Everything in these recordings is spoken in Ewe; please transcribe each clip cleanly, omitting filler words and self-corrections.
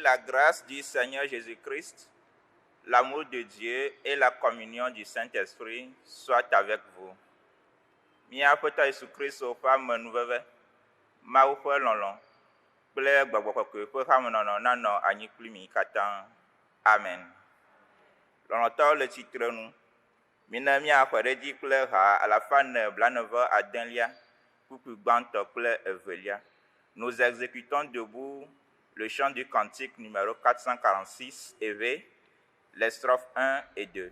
la grâce du Seigneur Jésus-Christ, l'amour de Dieu et la communion du Saint-Esprit soient avec vous. Mía Aƒetɔ Yesu Kristo ƒe amenuveve, Mawu ƒe lɔlɔ̃ kple Gbɔgbɔ Kɔkɔe ƒe hamenɔnɔ nanɔ anyi kpli mi katã. Amen. Lɔlɔ̃tɔwo le tsitrenu, mina míaxɔe ɖe edzi kple ha alafa ene blaene vɔ adelia, kpukpui gbãtɔ kple evelia. Nous exécutons debout le chant du cantique numéro 446 et les strophes 1 et 2.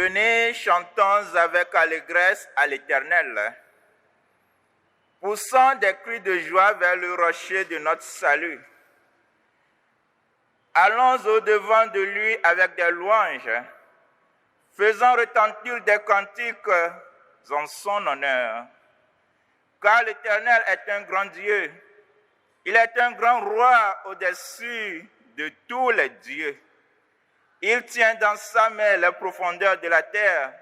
Venez, chantons avec allégresse à l'Éternel, poussant des cris de joie vers le rocher de notre salut. Allons au-devant de lui avec des louanges, faisant retentir des cantiques en son honneur. Car l'Éternel est un grand Dieu, il est un grand roi au-dessus de tous les dieux. Il tient dans sa main les profondeurs de la terre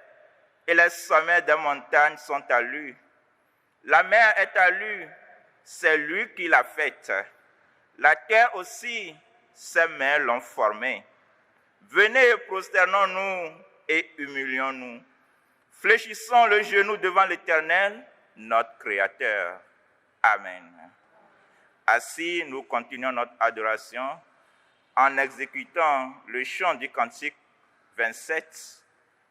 et les sommets des montagnes sont à lui. La mer est à lui, c'est lui qui l'a faite. La terre aussi, ses mains l'ont formée. Venez, prosternons-nous et humilions-nous. Fléchissons le genou devant l'Éternel, notre Créateur. Amen. Ainsi, nous continuons notre adoration en exécutant le chant du cantique 27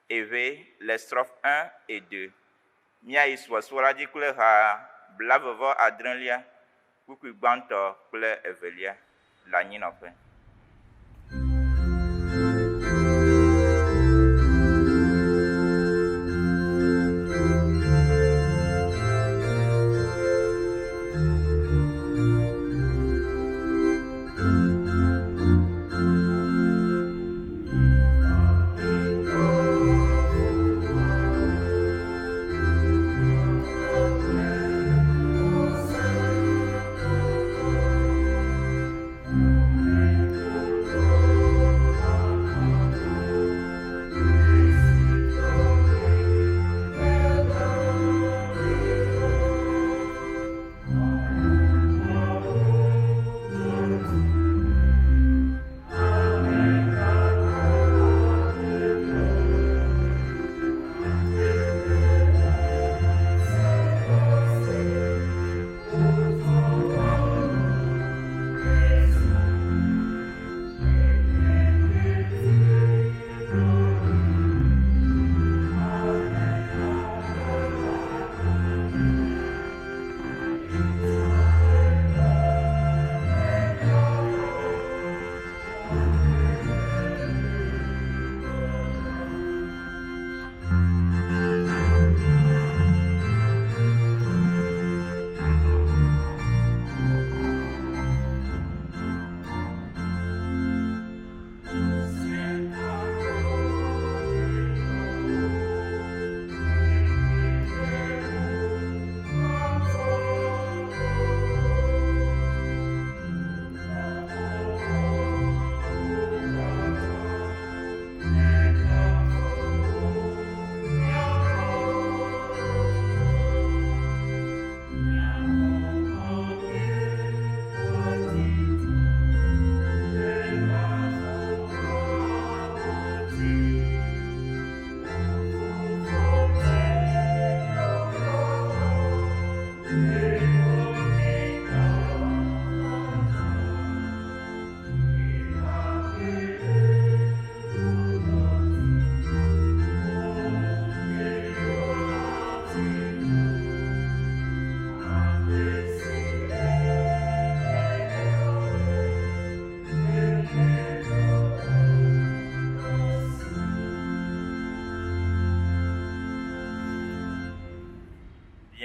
et V, les strophes 1 et 2. Míayi subɔsubɔ la dzi kple ha blaeve-vɔ-adrelia, kpukpui gbãtɔ kple evelia le anyinɔƒe.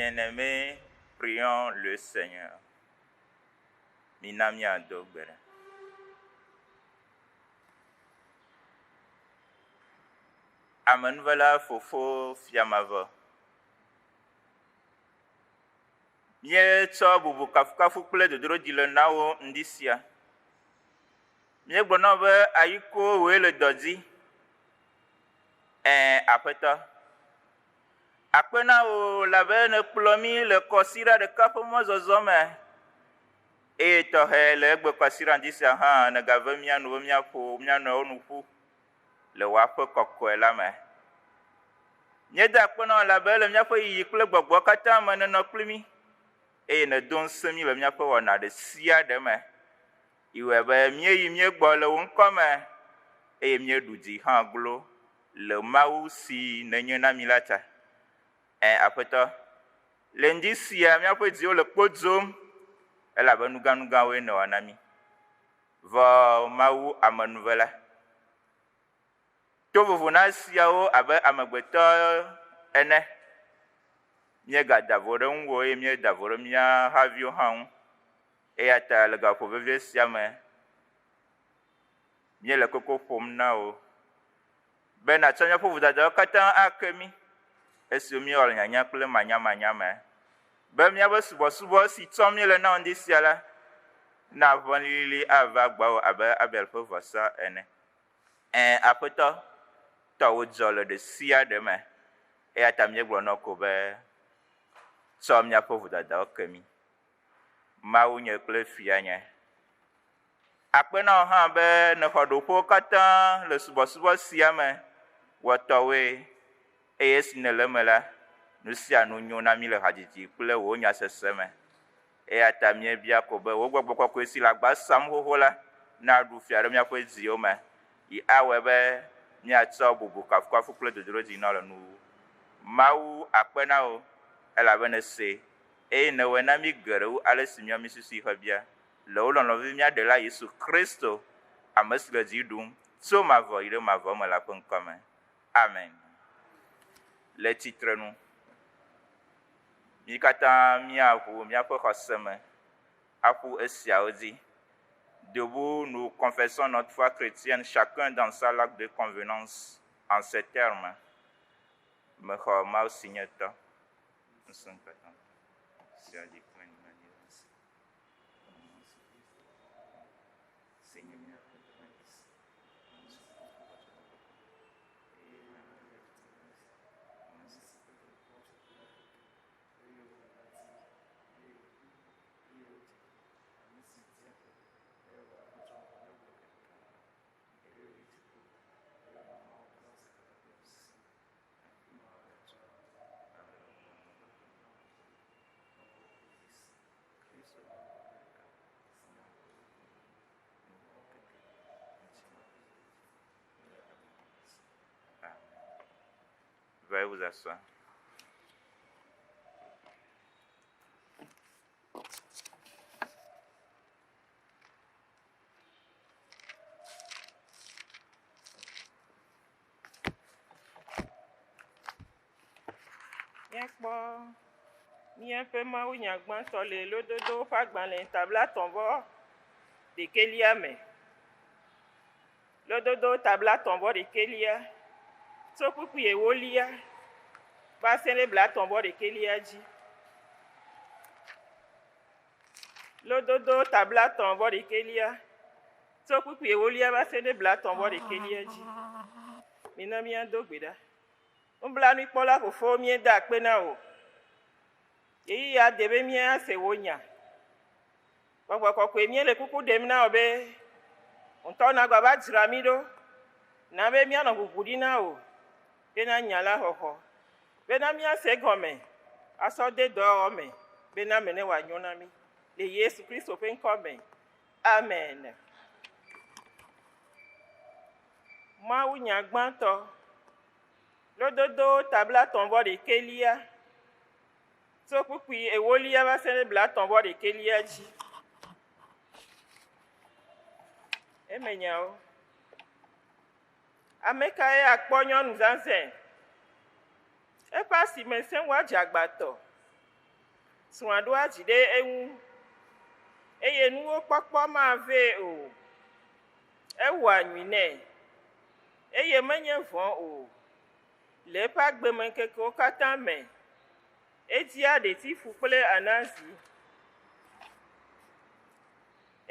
Bien-aimés, prions le Seigneur. Mina míado gbe ɖa. Amenuvela Fofo Fia Mavɔ, míetsɔ bubu kafukafu kple dodoɖodzi le na wò ŋdi sia. Míegblɔ na wò be ayiko wòe le dɔ dzi. Ɛ̃, Aƒetɔ. Akpe na wò elabe nèkplɔ mí le kɔsiɖa ɖeka ƒe mɔzɔzɔ me eye tɔxɛ le egbe kɔsiɖa ŋdi sia hã nègave mía nu be míaƒo mía nɔewo nu ƒu le wò aƒe kɔkɔe la me. Míeda akpe na wò elabe le míaƒe yiyi kple gbɔgbɔ katã me nènɔ kpli mí eye nèdo ŋusẽ mí le míaƒe wɔna ɖe sia ɖe me. Iwɔe be míeyi míegbɔ le wò ŋkɔ me eye míeɖu dzi hã glo le Mawu si nènye na mí la ta. Ẽ, Aƒetɔ, le ŋdi sia míaƒe dziwo le kpo dzom, elabe nugãnugãwoe nèwɔ na mí. Vɔ Mawu amenuvela, to vovo na esiawo abe amegbetɔ ene, míegada vo ɖe ŋuwò eye míeda vo ɖe mía haviwo hã ŋu. Eya ta le gaƒoƒo vevie sia me, míele koko ƒom na wò be nàtsɔ míaƒe vodadawo katã ake mí, esiwo míewɔ le nyanya kple manyamanya me, be míaƒe subɔsubɔ si tsɔm míele na wò ŋdi sia la, naʋẽ lilili ava gbɔwò abe Abel ƒe vɔsa ene. Ɛ̃, Aƒetɔ, tɔwò dzɔ le ɖe sia ɖe me, eya ta míegblɔ na wò ko be, tsɔ míaƒe vodadawo ke mí. Mawunye kple Fianye. Akpe na wò hã be nèxɔ ɖoƒewo katã le subɔsubɔ sia me wɔ tɔwòe, eye esi nèle eme la, nu sia nu nyo na mí le hadzidzi kple wò nyasese me. Eya ta míebia ko be wò gbɔgbɔ kɔkɔe si le agba sam xoxo la naɖu fia ɖe míaƒe dziwo me, yi awɔe be míatsɔ bubu, kafukafu kple dodoɖedzi na wò le nuwuwu. Mawu akpe na wò, elabe nèsee, eye nèwɔe na mí geɖe wu ale si míawo míesusui hebia. Le wò lɔlɔ̃ vevi mía Ɖela Yesu Kristo, ame si le dzi ɖum tso mavɔ yi ɖe mavɔ me la ƒe ŋkɔ me. Amen. Le tsitrenu, mí katã míaʋu míaƒe xɔse me aƒu esiawo dzi. Debout, nous confessons notre foi chrétienne, chacun dans sa langue de convenance, en ces termes. Mexɔ Mawu si nye Tɔ, ŋusẽkatãtɔ, sia dzi kple anyigba dzi la se. Veuillez vous asseoir. Míakpɔ míaƒe mawunya gbãtɔ le lododowo ƒe agbalẽ ta blaetɔ̃ vɔ ɖekɛlia me. Lododo ta blaetɔ̃ vɔ ɖekɛlia tso kpukpui ewolia va se ɖe blaetɔ̃ vɔ ɖekɛlia dzi. Lododo ta blaetɔ̃ vɔ ɖekɛlia tso kpukpui ewolia va se ɖe blaetɔ̃ vɔ ɖekɛlia dzi. Mina míado gbe ɖa. Nublanuikpɔla Fofo, míeda akpe na wò. Ɣeyiɣia de be míase wò nya. Gbɔgbɔ kɔkɔe, míele kuku ɖem na wò be ŋutɔ nàgba va dzra mí ɖo, na be míanɔ ʋuʋu ɖi na wò bena nya la xɔxɔ, bena míase egɔme asɔ de dɔwɔwɔ me bena eme ne wòanyo na mí. Le Yesu Kristo ƒe ŋkɔ me. Amen. Mawunya gbãtɔ, lododowo ta blaetɔ̃ vɔ ɖekɛlia tso kpukpui ewolia va se ɖe blaetɔ̃ vɔ ɖekɛlia dzi. Emenyawo. Ame kae akpɔ nyɔnu zazɛ̃? Eƒe asime sẽ wu adzagbatɔ. Srɔ̃a ɖoa dzi ɖe eŋu, eye nuwo kpɔkpɔ mavee o. Ewɔa nyui nɛ, eye menye vɔ̃ o. Le eƒe agbemeŋkekewo katã me, edia ɖetifu kple anazi,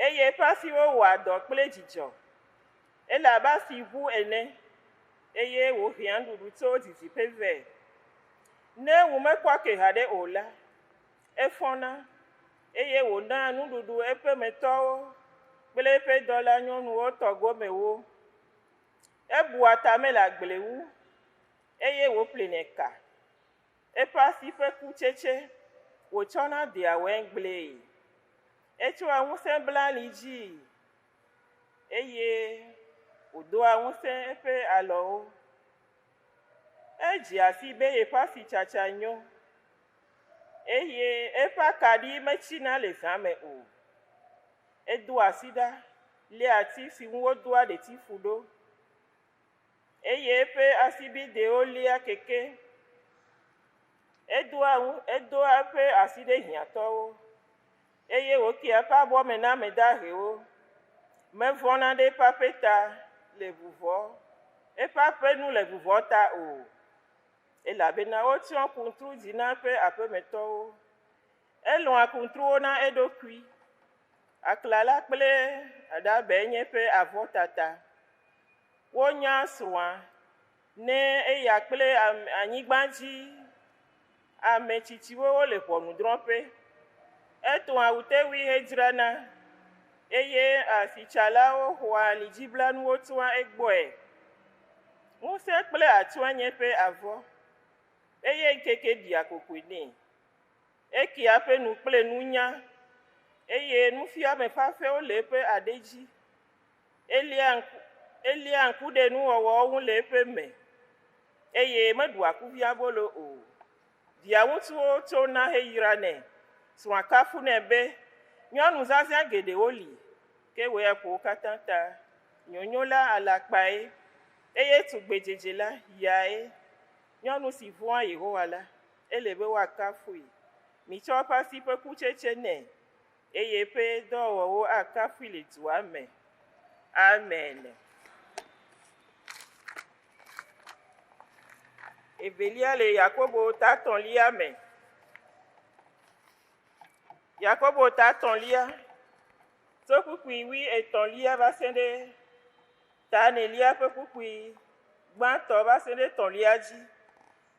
eye eƒe asiwo wɔa dɔ kple dzidzɔ. Ele abe asiʋu ene, eye wòhea nuɖuɖu tso didiƒe vɛ. Ne ŋu mekpɔ ke haɖe o la, efɔna, eye wònaa nuɖuɖu eƒemetɔwo kple eƒe dɔlanyɔnuwo tɔgomewo. Ebua tame le agble ŋu, eye wòƒlenɛ ka. Eƒe asi ƒe kutsetse wòtsɔna dea waingblee. Etsɔa ŋusẽ blaa ali dzii, eye wòdoa ŋusẽ eƒe alɔwo. Edzea si be yeƒe asitsatsa nyo, eye eƒe akaɖi metsina le zã me o. Edoa asi ɖa léa ati si ŋu wodoa ɖetifu ɖo, eye eƒe asibidewo lia keke. Edoa ŋu, edoa eƒe asi ɖe hiãtɔwo, eye wòkea eƒe abɔ me na ame dahewo. Mevɔ̃na ɖe eƒe aƒe ta le vuvɔ, eƒe aƒe nu le vuvɔ ta o, elabena wotsyɔ kuntru dzi na eƒe aƒemetɔwo. Elɔ̃a kuntruwo na eɖokui. Aklala kple aɖabɛ nye eƒe avɔtata. Wonya srɔ̃a ne eya kple anyigba dzi ame tsitsiwo wole ʋɔnudrɔ̃ƒe. Etɔa awutewui hedzrana eye asitsalawo xɔa alidziblanuwo tsoa egbɔe. Ŋusẽ kple atsyɔ̃e nye eƒe avɔ eye ŋkeke ɖia kokoe nɛ. Ekea eƒe nu kple nunya eye nufiame fafɛwo le eƒe aɖe dzi. Elia ŋku, elia ŋku ɖe nuwɔwɔwo ŋu le eƒe me eye meɖua kuviabolo o. Via ŋutsuwo tsona heyranɛ. Srɔ̃a kafunɛ be, Nyɔnu zazɛ̃ geɖewo li, ke wò ya ƒo wo katã ta. Nyonyo la alakpae, eye tugbedzedze la yae. Nyɔnu si vɔ̃a Yehowa la, ele be woakafui. Mitsɔ eƒe asi ƒe kutsetse nɛ, eye eƒe dɔwɔwɔwo akafui le dua me. Amen. Evelia le Yakobo ta etɔ̃lia me. Yakobo ta etɔ̃lia tso kpukpui wui etɔ̃lia va se ɖe ta enelia ƒe kpukpui gbãtɔ va se ɖe etɔ̃lia dzi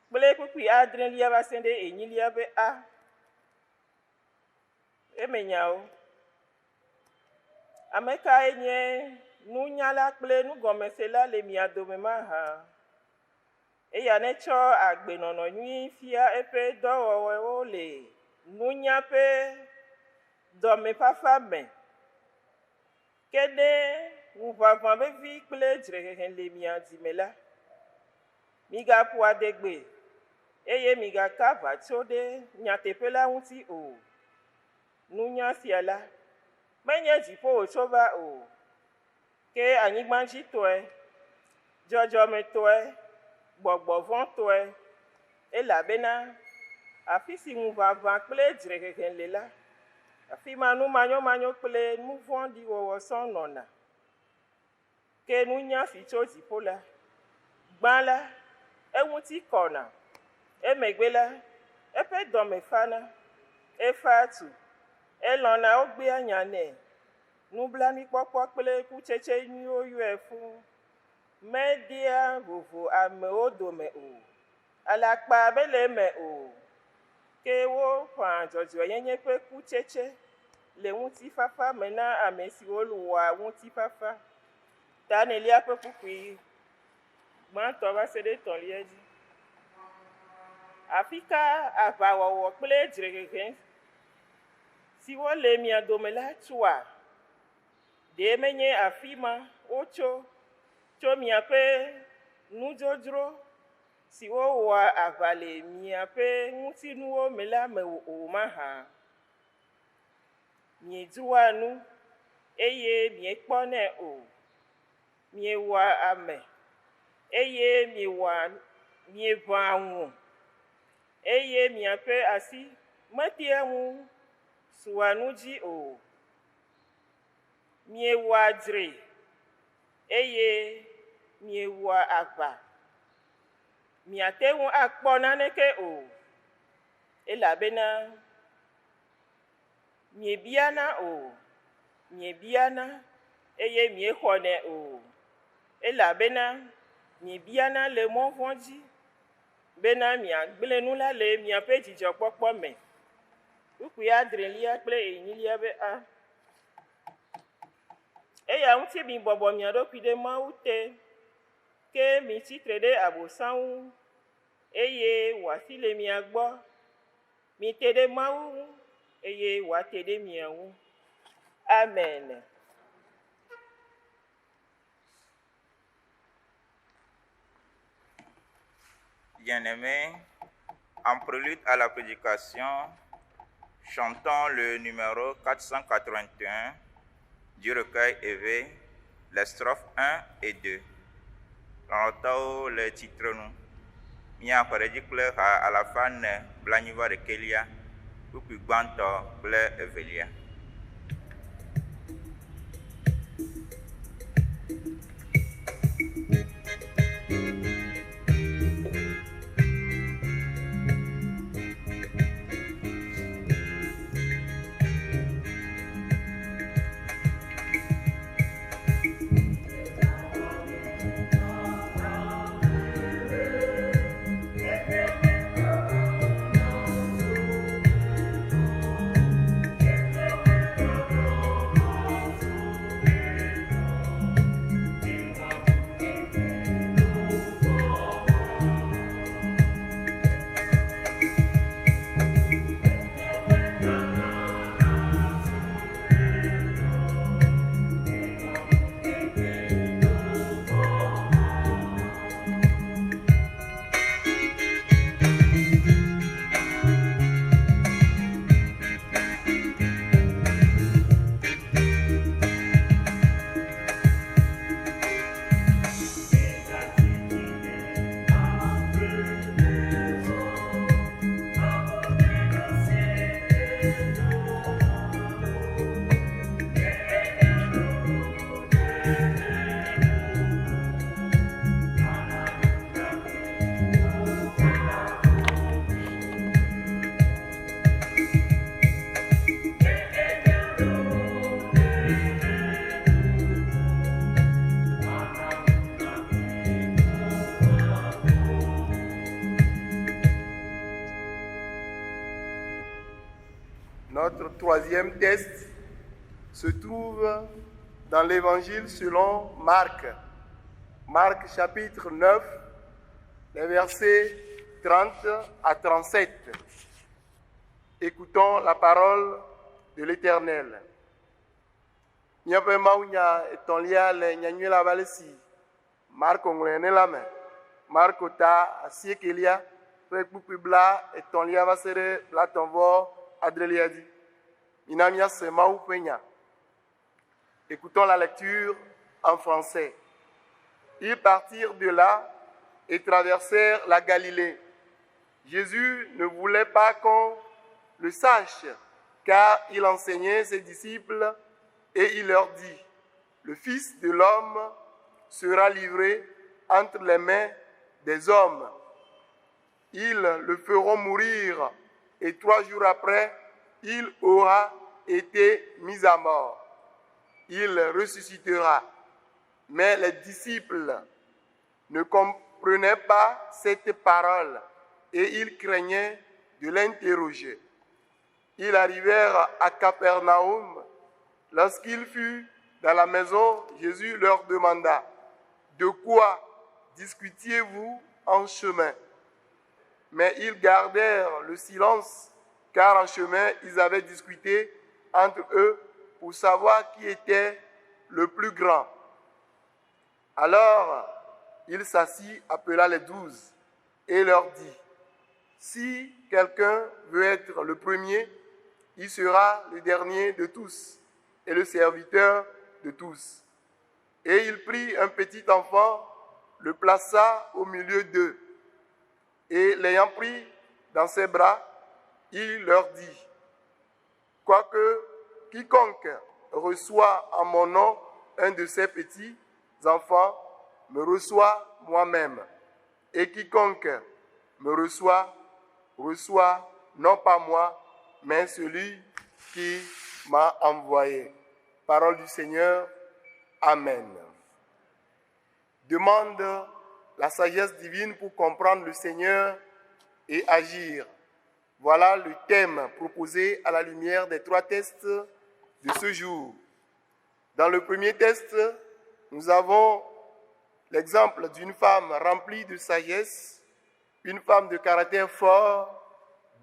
kple kpukpui adrelia va se ɖe enyilia ƒe a. Eme nyawo. Ame kae nye nunyala kple nugɔmesela le mia dome mahã? Eya netsɔ agbenɔnɔ nyui fia eƒe dɔwɔwɔwo le nunya ƒe dɔmefafa me. Ke ne ŋuʋaʋã vevi kple dzrehehe le mia dzi me la, migaƒo adegbe eye migaka aʋatso ɖe nyateƒe la ŋuti o. Nunya sia la, menye dziƒo wòtso va o, ke anyigbadzitɔe, dzɔdzɔmetɔe, gbɔgbɔ vɔ̃tɔe, elabena afi si ŋuʋaʋã kple dzrehehe le la, afi ma nu manyomanyo kple nu vɔ̃ɖi wɔwɔ sɔŋ nɔna. Ke nunya si tso dziƒo la, gbã la, eŋuti kɔna, emegbe la, eƒe dɔme fana, efaa tu, elɔ̃na wogbea nya nɛ, nublanuikpɔkpɔ kple kutsetse nyuiwo yɔe fũu. Medea vovo amewo dome o, alakpa mele eme o, ke woƒãa dzɔdzɔenyenye ƒe kutsetse le ŋutifafa me na ame siwo wɔa ŋutifafa. Ta enelia ƒe kpukpui gbãtɔ va se ɖe etɔ̃lia dzi. Afi ka aʋawɔwɔ kple dzrehehe siwo le mia dome la tsoa? Ɖe menye afi ma wotso tso miaƒe nudzodzro siwo wɔa aʋa le miaƒe ŋutinuwo me la me o mahã? Miedzroa nu eye miekpɔnɛ o. Miewɔa ame eye miewɔa mieʋãa ŋu eye miaƒe asi metea ŋu sua nu dzi o. Miewɔa dzre eye miewɔa aʋa. Miate ŋu akpɔ naneke o, elabena miebiana o, miebiana eye miexɔnɛ o, elabena miebiana le mɔ vɔ̃ dzi bena miagblẽ nu la le miaƒe dzidzɔkpɔkpɔ me. Kpukpui adrelia kple enyilia be a. Eya ŋuti mibɔbɔ mia ɖokui ɖe Mawu te, ke mitsi tre ɖe Abosam ŋu, eye wòasi le mia gbɔ. Mite ɖe Mawu ŋu, eye wòate ɖe mia ŋu. Amen. Bien-aimés, en prélude à la prédication, chantons le numéro 481 du recueil EV, les strophes 1 et 2. Lɔlɔ̃tɔwo le tsitrenu. Míaxɔ ɖe edzi kple ha alafa ene blaenyi-vɔ-ɖekɛlia, kpukpui gbãtɔ kple evelia. Notre troisième test se trouve dans l'évangile selon Marc. Marc chapitre 9, les versets 30 à 37. Écoutons la parole de l'Éternel. Míaƒe mawunya etɔ̃lia le nyanyui la abe ale si Marko ŋlɔe ene la me. Marko ta asiekelia ƒe kpukpui bla etɔ̃lia va se ɖe blaetɔ̃ vɔ adrelia dzi. Mina míase Mawu ƒe nya. Écoutons la lecture en français. Ils partirent de là et traversèrent la Galilée. Jésus ne voulait pas qu'on le sache, car il enseignait ses disciples et il leur dit, le Fils de l'homme sera livré entre les mains des hommes. Ils le feront mourir et trois jours après, il aura été mis à mort. Il ressuscitera. Mais les disciples ne comprenaient pas cette parole et ils craignaient de l'interroger. Ils arrivèrent à Capernaum. Lorsqu'il fut dans la maison, Jésus leur demanda, De quoi discutiez-vous en chemin Mais ils gardèrent le silence, car en chemin, ils avaient discuté entre eux pour savoir qui était le plus grand. Alors, il s'assit, appela les douze et leur dit, Si quelqu'un veut être le premier, il sera le dernier de tous et le serviteur de tous. Et il prit un petit enfant, le plaça au milieu d'eux, et l'ayant pris dans ses bras, Il leur dit, Quoique quiconque reçoit en mon nom un de ces petits enfants, me reçoit moi-même. Et quiconque me reçoit, reçoit non pas moi, mais celui qui m'a envoyé. Parole du Seigneur. Amen. Demande la sagesse divine pour comprendre le Seigneur et agir. Voilà le thème proposé à la lumière des trois tests de ce jour. Dans le premier test, nous avons l'exemple d'une femme remplie de sagesse, une femme de caractère fort,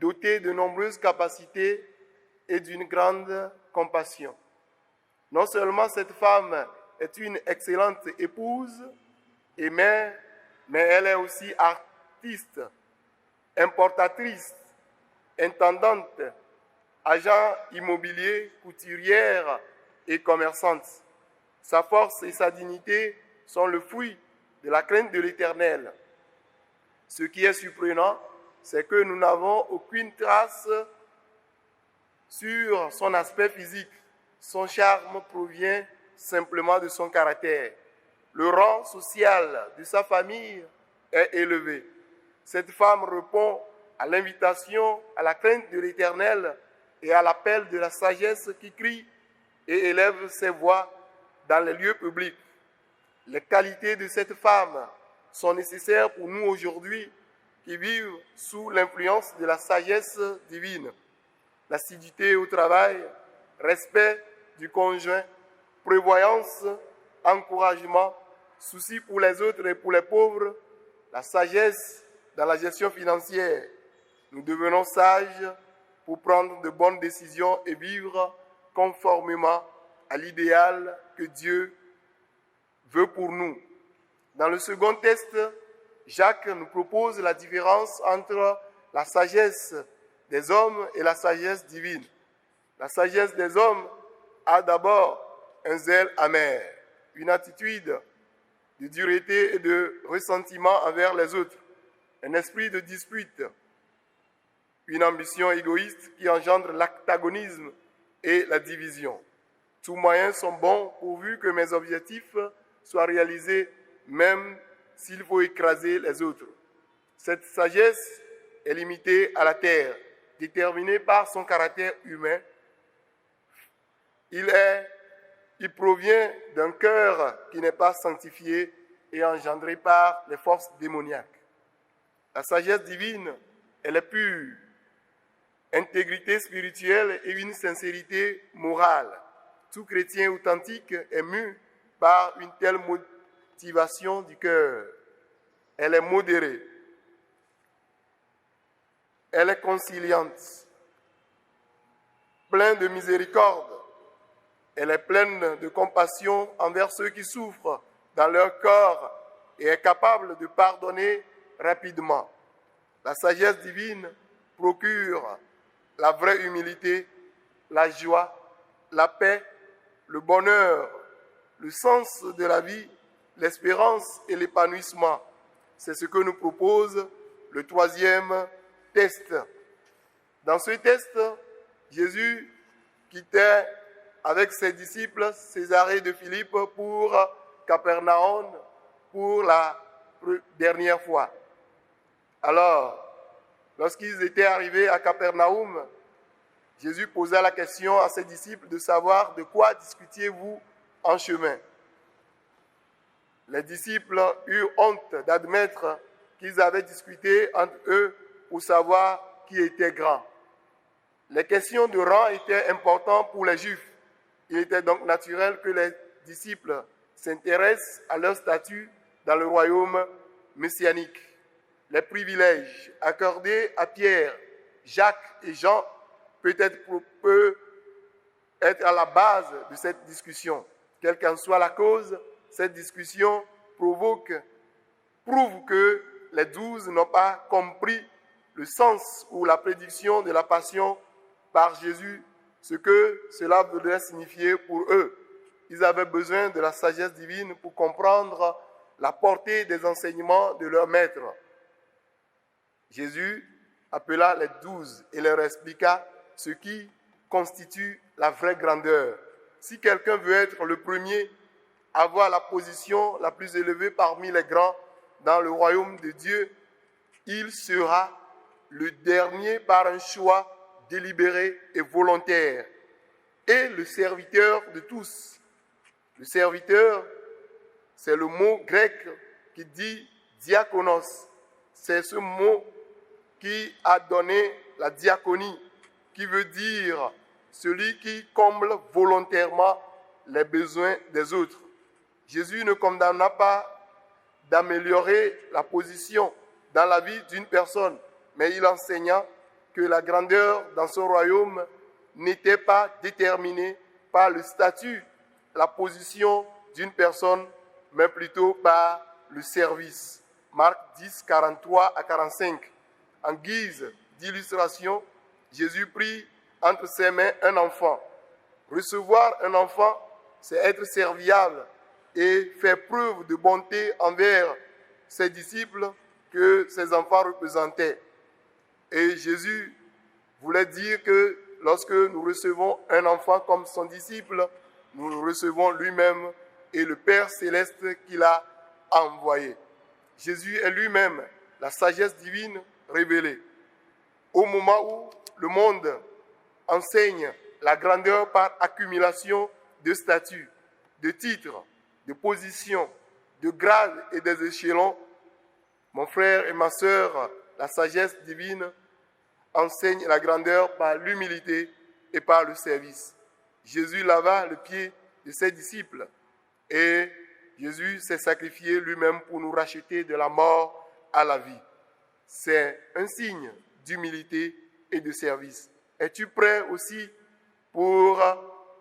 dotée de nombreuses capacités et d'une grande compassion. Non seulement cette femme est une excellente épouse et mère, mais elle est aussi artiste, importatrice, intendante, agent immobilier, couturière et commerçante. Sa force et sa dignité sont le fruit de la crainte de l'Éternel. Ce qui est surprenant, c'est que nous n'avons aucune trace sur son aspect physique. Son charme provient simplement de son caractère. Le rang social de sa famille est élevé. Cette femme répond à l'invitation, à la crainte de l'Éternel et à l'appel de la sagesse qui crie et élève ses voix dans les lieux publics. Les qualités de cette femme sont nécessaires pour nous aujourd'hui qui vivent sous l'influence de la sagesse divine. L'assiduité au travail, respect du conjoint, prévoyance, encouragement, souci pour les autres et pour les pauvres, la sagesse dans la gestion financière. Nous devenons sages pour prendre de bonnes décisions et vivre conformément à l'idéal que Dieu veut pour nous. Dans le second test, Jacques nous propose la différence entre la sagesse des hommes et la sagesse divine. La sagesse des hommes a d'abord un zèle amer, une attitude de dureté et de ressentiment envers les autres, un esprit de dispute, une ambition égoïste qui engendre l'antagonisme et la division. Tous moyens sont bons pourvu que mes objectifs soient réalisés, même s'il faut écraser les autres. Cette sagesse est limitée à la terre, déterminée par son caractère humain. Il est, il provient d'un cœur qui n'est pas sanctifié et engendré par les forces démoniaques. La sagesse divine, elle est pure, intégrité spirituelle et une sincérité morale. Tout chrétien authentique est mu par une telle motivation du cœur. Elle est modérée. Elle est conciliante, pleine de miséricorde. Elle est pleine de compassion envers ceux qui souffrent dans leur corps et est capable de pardonner rapidement. La sagesse divine procure la vraie humilité, la joie, la paix, le bonheur, le sens de la vie, l'espérance et l'épanouissement. C'est ce que nous propose le troisième test. Dans ce test, Jésus quittait avec ses disciples Césarée de Philippe pour Capernaum pour la dernière fois. Alors, lorsqu'ils étaient arrivés à Capernaum, Jésus posa la question à ses disciples de savoir de quoi discutiez-vous en chemin. Les disciples eurent honte d'admettre qu'ils avaient discuté entre eux pour savoir qui était grand. Les questions de rang étaient importantes pour les Juifs. Il était donc naturel que les disciples s'intéressent à leur statut dans le royaume messianique. Les privilèges accordés à Pierre, Jacques et Jean peut-être peut être à la base de cette discussion. Quelle qu'en soit la cause, cette discussion provoque, prouve que les douze n'ont pas compris le sens ou la prédiction de la passion par Jésus, ce que cela voudrait signifier pour eux. Ils avaient besoin de la sagesse divine pour comprendre la portée des enseignements de leur maître. Jésus appela les 12 et leur expliqua ce qui constitue la vraie grandeur. Si quelqu'un veut être le premier, avoir la position la plus élevée parmi les grands dans le royaume de Dieu, il sera le dernier par un choix délibéré et volontaire, et le serviteur de tous. Le serviteur, c'est le mot grec qui dit diakonos. C'est ce mot qui a donné la diaconie, qui veut dire celui qui comble volontairement les besoins des autres. Jésus ne condamna pas d'améliorer la position dans la vie d'une personne, mais il enseigna que la grandeur dans son royaume n'était pas déterminée par le statut, la position d'une personne, mais plutôt par le service. Marc 10, 43 à 45. En guise d'illustration, Jésus prit entre ses mains un enfant. Recevoir un enfant, c'est être serviable et faire preuve de bonté envers ses disciples que ces enfants représentaient. Et Jésus voulait dire que lorsque nous recevons un enfant comme son disciple, nous le recevons lui-même et le Père céleste qu'il a envoyé. Jésus est lui-même la sagesse divine révélée. Au moment où le monde enseigne la grandeur par accumulation de statuts, de titres, de positions, de grades et des échelons, mon frère et ma sœur, la sagesse divine enseigne la grandeur par l'humilité et par le service. Jésus lava le pied de ses disciples et Jésus s'est sacrifié lui-même pour nous racheter de la mort à la vie. C'est un signe d'humilité et de service. Es-tu prêt aussi pour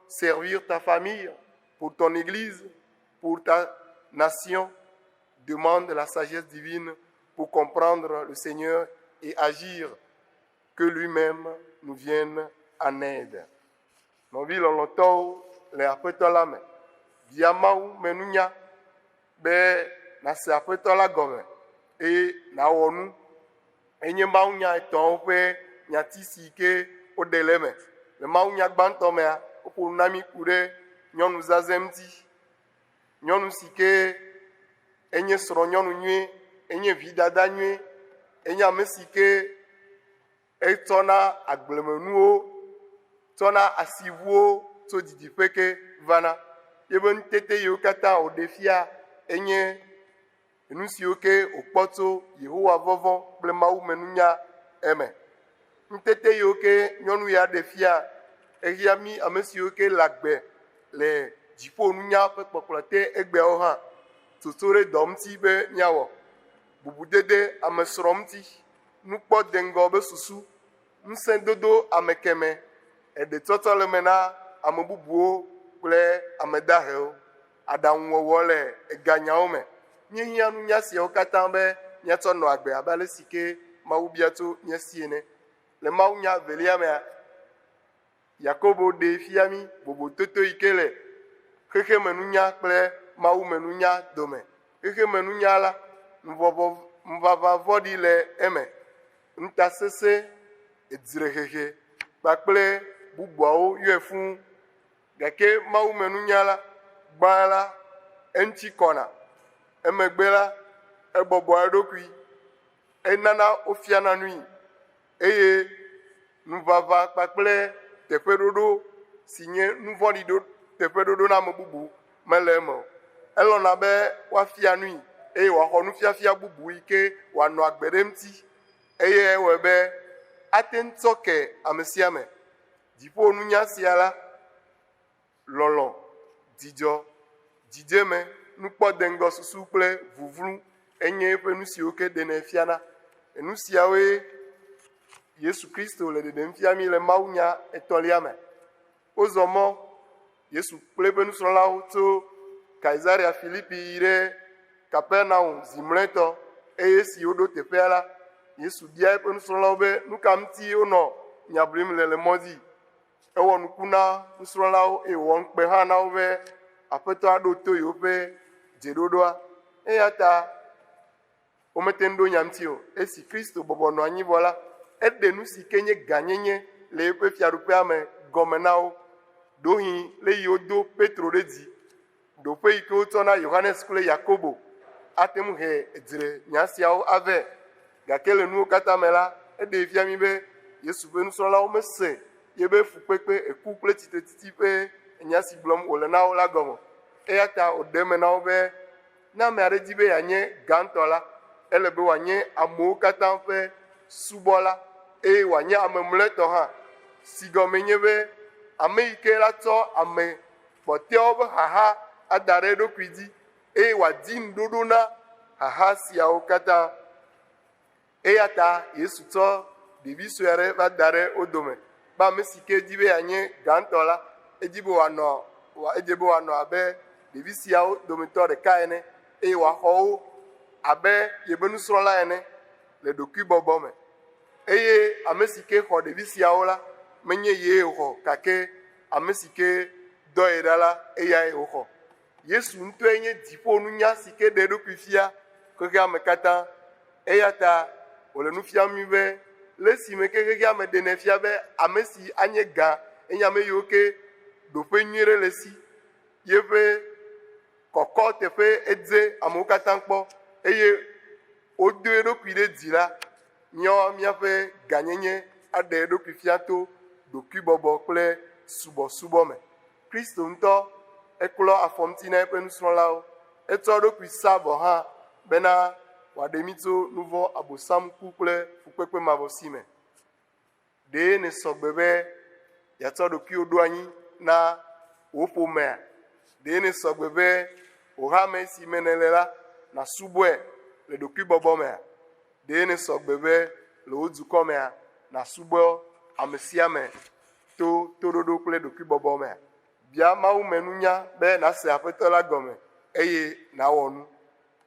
servir ta famille, pour ton église, pour ta nation? Demande la sagesse divine pour comprendre le Seigneur et agir, que lui-même nous vienne en aide. Nɔvi lɔlɔ̃tɔwo le Aƒetɔ la me, bia Mawu me nunya be nàse Aƒetɔ la gɔme eye nàwɔ nu. Enye mawunya etɔ̃wo ƒe nyati si ke woɖe le eme. Le mawunya gbãtɔ mea, woƒo nu na mí ku ɖe nyɔnu zazɛ̃ ŋuti. Nyɔnu si ke enye srɔ̃nyɔnu nyui, enye vidada nyui, enye ame si ke etsɔna agblemenuwo, tsɔna asiʋuwo tso didiƒe ke vana. Yeƒe nutete yiwo katã wòɖe fia enye nu siwo ke wòkpɔ tso Yehowa vɔvɔ̃ kple mawumenunya eme. Nutete yiwo ke nyɔnu ya ɖe fia ehia mí ame siwo ke le agbe le dziƒonunya ƒe kpɔkplɔ te egbeawo hã tsotso ɖe dɔ ŋuti be míawɔ bubudede ame srɔ̃ ŋuti, nukpɔdeŋgɔ be susu, ŋusẽdodo ame keme, eɖetsɔtsɔ le me na ame bubuwo kple ame dahewo, aɖaŋuwɔwɔ le eganyawo me. Míehiã nunya siawo katã be míatsɔ nɔ agbe abe ale si ke Mawu bia tso mía si ene. Le mawunya evelia mea, Yakobo ɖee fia mí vovototo yi ke le xexemenunya kple mawumenunya dome. Xexemenunya la, nuvɔvɔ ŋuʋaʋã vɔ̃ɖi le eme, ŋutasesẽ, edzrehehe kpakple bubuawo yɔe fũu. Gake mawumenunya la, gbã la, eŋuti kɔna, emegbe la, ebɔbɔa eɖokui, enana wofiana nui eye ŋuʋaʋã kpakple teƒeɖoɖo si nye nu vɔ̃ɖi ɖo teƒeɖoɖo na ame bubu mele eme o. Elɔ̃na be woafia nui eye wòaxɔ nufiafia bubu yi ke wòanɔ agbe ɖe eŋuti eye ewɔe be ate ŋu tsɔ ke ame sia ame. Dziƒonunya sia la, lɔlɔ̃, dzidzɔ, dzidzeme, nukpɔdeŋgɔ susu kple vuvlu enye eƒe nu siwo ke ɖenɛ fiana. Enu siawoe Yesu Kristo le ɖeɖem fia mí le mawunya etɔ̃lia me. Wozɔ mɔ Yesu kple eƒe nusrɔ̃lawo tso Kaisarea Filipi yi ɖe Kapernaum zi mlɔetɔ eye esi woɖo teƒea la, Yesu bia eƒe nusrɔ̃lawo be nu ka ŋuti wonɔ nya ʋlim le le mɔ dzi. Ewɔ nuku na nusrɔ̃lawo eye wòwɔ ŋukpe hã na wo be Aƒetɔ aɖo to yewoƒe dzeɖoɖoa. Eya ta womete ŋu ɖo nya ŋuti o. Esi Kristo bɔbɔ nɔ anyi vɔ la, Eɖe nu si ke nye gãnyenye le eƒe fiaɖuƒea me gɔme na wo. Ɖohi le yi wodo Petro ɖe dzi, ɖoƒe yi ke wotsɔ na Yohanes kple Yakobo ate ŋu he dzre nya siawo avɛ. Gake le nuwo katã me la, eɖee fia mí be Yesu ƒe nusrɔ̃lawo mese yebe fukpekpe, eku kple tsitretsitsi ƒe nya si gblɔm wòle na wo la gɔme. Eya ta wòɖe eme na wo be ne ame aɖe di be yeanye gãtɔ la, ele be wòanye amewo katã ƒe subɔla eye wòanye ame mlɔetɔ hã, si gɔme nye be ame yi ke la tsɔ ame kpɔtɔewo ƒe xaxa ada ɖe eɖokui dzi eye wòadi ŋuɖoɖo na xaxa siawo katã. Eya ta Yesu tsɔ ɖevi sue aɖe va da ɖe wo dome be ame si ke di be yeanye gãtɔ la, edi be wòanɔ edze be wòanɔ abe ɖevi siawo dometɔ ɖeka ene eye wòaxɔ wo abe yeƒe nusrɔ̃la ene le ɖokuibɔbɔ me. Eye ame si ke xɔ ɖevi siawo la, menye yee wòxɔ gake ame si ke dɔ ye ɖa la, eyae wòxɔ. Yesu ŋutɔe nye dziƒonunya si ke ɖe eɖokui fia xexea me katã. Eya ta wòle nu fiam mí be le esime ke xexea me ɖenɛ fia be ame si anye gã enye ame yiwo ke ɖoƒe nyui ɖe le esi, yeƒe kɔkɔ teƒe edze amewo katã kpɔ eye wodo eɖokui ɖe dzi la, míawo míaƒe gãnyenye aɖe eɖokui fia to ɖokuibɔbɔ kple subɔsubɔ me. Kristo ŋutɔ eklɔ afɔ ŋuti na eƒe nusrɔ̃lawo. Etsɔ eɖokui sa vɔ hã bena wòaɖe mí tso nu vɔ̃, abosam, ku kple fukpekpe mavɔ si me. Ɖe nèsɔ gbe be yeatsɔ ɖokuiwò ɖo anyi na wò ƒomea? Ɖe nèsɔ gbe be wò hame si me nèle la nàsubɔe le ɖokuibɔbɔ mea? Ɖe nèsɔ gbe be le wò dukɔ mea nàsubɔ ame sia ame to toɖoɖo kple ɖokuibɔbɔ mea? Bia Mawu me nunya be nàse Aƒetɔ la gɔme eye nàwɔ nu.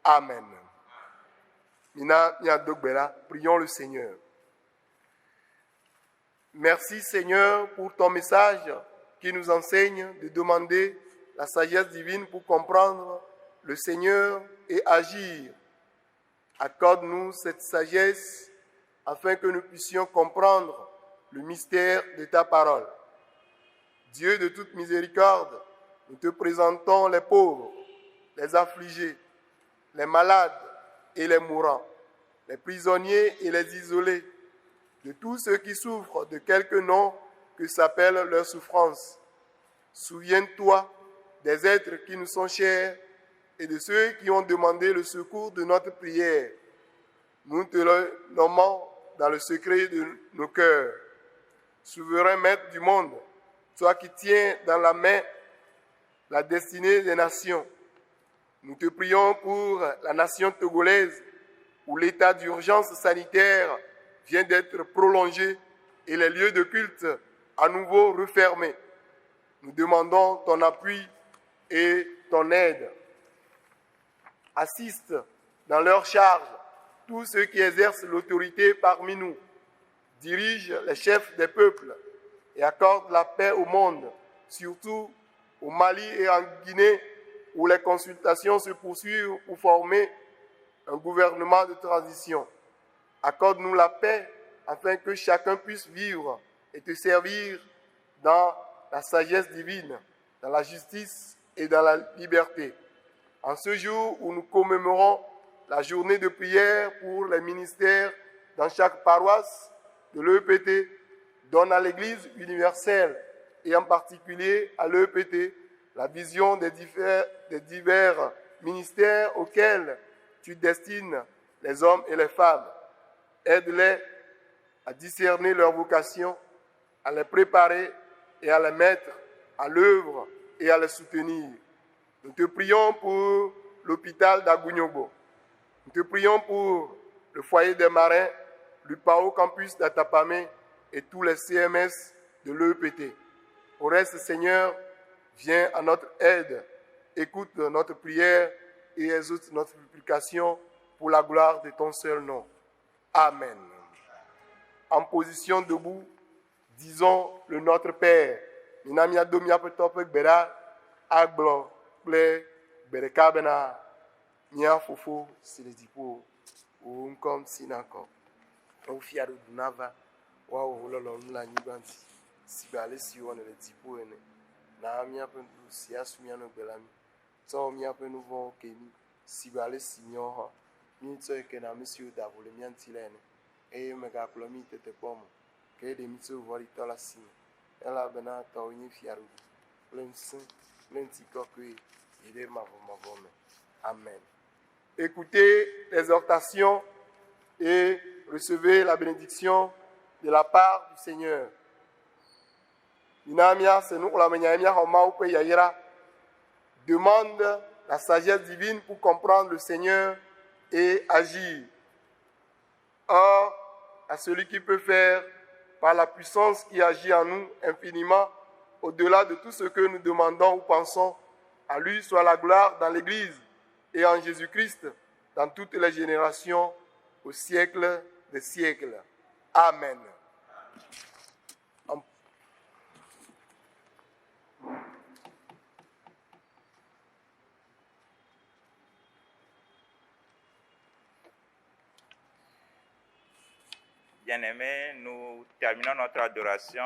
Amen. Mina míado gbe ɖa. Prions le Seigneur. Merci Seigneur pour ton message qui nous enseigne de demander la sagesse divine pour comprendre le Seigneur et agir. Accorde-nous cette sagesse afin que nous puissions comprendre le mystère de ta parole. Dieu de toute miséricorde, nous te présentons les pauvres, les affligés, les malades et les mourants, les prisonniers et les isolés, de tous ceux qui souffrent de quelque nom que s'appelle leur souffrance. Souviens-toi des êtres qui nous sont chers et de ceux qui ont demandé le secours de notre prière. Nous te le nommons dans le secret de nos cœurs. Souverain maître du monde, toi qui tiens dans la main la destinée des nations, nous te prions pour la nation togolaise où l'état d'urgence sanitaire vient d'être prolongé et les lieux de culte à nouveau refermés. Nous demandons ton appui et ton aide. Assiste dans leur charge tous ceux qui exercent l'autorité parmi nous. Dirige les chefs des peuples et accorde la paix au monde, surtout au Mali et en Guinée, où les consultations se poursuivent pour former un gouvernement de transition. Accorde-nous la paix afin que chacun puisse vivre et te servir dans la sagesse divine, dans la justice et dans la liberté. En ce jour où nous commémorons la journée de prière pour les ministères dans chaque paroisse de l'EPT, donne à l'Église universelle et en particulier à l'EPT la vision des divers, des divers ministères auxquels tu destines les hommes et les femmes. Aide-les à discerner leur vocation, à les préparer et à les mettre à l'œuvre et à les soutenir. Nous te prions pour l'hôpital d'Agouniobo. Nous te prions pour le foyer des marins, le PAO campus d'Atapamé et tous les CMS de l'EPT. Au reste, Seigneur, viens à notre aide, écoute notre prière et exauce notre supplication pour la gloire de ton seul nom. Amen. En position debout, disons le Notre Père. Mina míado míaƒe tɔ ƒe gbe ɖa agblɔ kple gbe ɖeka bena mía fofo si le dziƒo, wò ŋkɔ ŋuti nakɔ, wò fiaɖuɖu nava. Woawɔ wò lɔlɔ̃nu le anyigba dzi sigbe ale si wowɔnɛ le dziƒo ene. Na míaƒe nuɖuɖu si asu mía nu egbe la mí. Tsɔ míaƒe nu vɔ̃wo ke mí sigbe ale si míawo hã míetsɔe kena ame siwo da vo le mía ŋuti la ene. Eye mègakplɔ mí yi tetekpɔ me o, ke ɖe mí tso vɔ̃ɖitɔ la si me. Elabena tɔwòe nye fiaɖuɖu kple ŋusẽ kple ŋutikɔkɔe yi ɖe mavɔmavɔ me. Amen. Écoutez l'exhortation et recevez la bénédiction de la part du Seigneur. Mina míase nuxlɔ̃amenya ye míaxɔ Mawu ƒe yayra. Demande la sagesse divine pour comprendre le Seigneur et agir. Or, à celui qui peut faire par la puissance qui agit en nous infiniment au-delà de tout ce que nous demandons ou pensons, à lui soit la gloire dans l'Église et en Jésus-Christ dans toutes les générations, au siècle des siècles. Amen. Bien-aimés, nous terminons notre adoration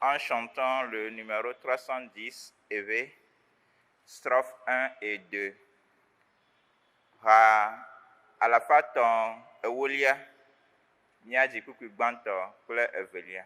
en chantant le numéro 310 EV, strophe 1 et 2. Ha alafa tɔ̃ ewolia, míadzi kpukpui gbãtɔ kple evelia.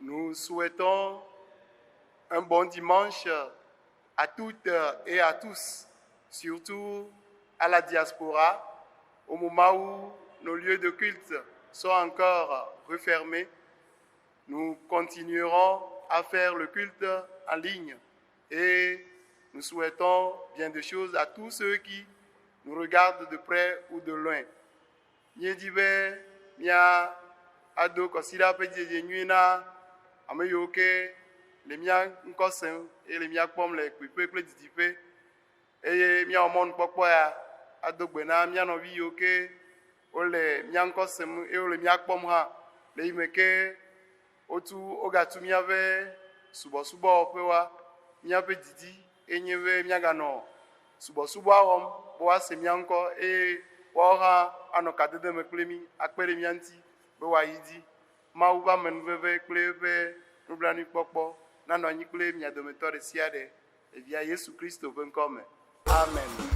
Nous souhaitons un bon dimanche à toutes et à tous, surtout à la diaspora, au moment où nos lieux de culte sont encore refermés. Nous continuerons à faire le culte en ligne et nous souhaitons bien des choses à tous ceux qui nous regardent de près ou de loin. Míedi be mía ado kɔsiɖa ƒe dzedze nyui na ame yiwo ke le mía ŋkɔ sem eye le mía kpɔm le kpuiƒe kple didiƒe eye míawɔ mɔnukpɔkpɔ ya ado gbe na mía nɔvi yiwo ke wole mía ŋkɔ sem eye wole mía kpɔm hã le yime ke wotu wogatu míaƒe subɔsubɔwɔƒewoa, míaƒe didi enye be míaganɔ subɔsubɔa wɔm be woase mía ŋkɔ eye woawo hã anɔ kadede me kple mí akpe ɖe mía ŋuti be woayi dzi. Mawu ƒe amenuveve kple eƒe nublanuikpɔkpɔ nanɔ anyi kple mia dometɔ ɖe sia ɖe le Via Yesu Kristo ƒe ŋkɔ me. Amen.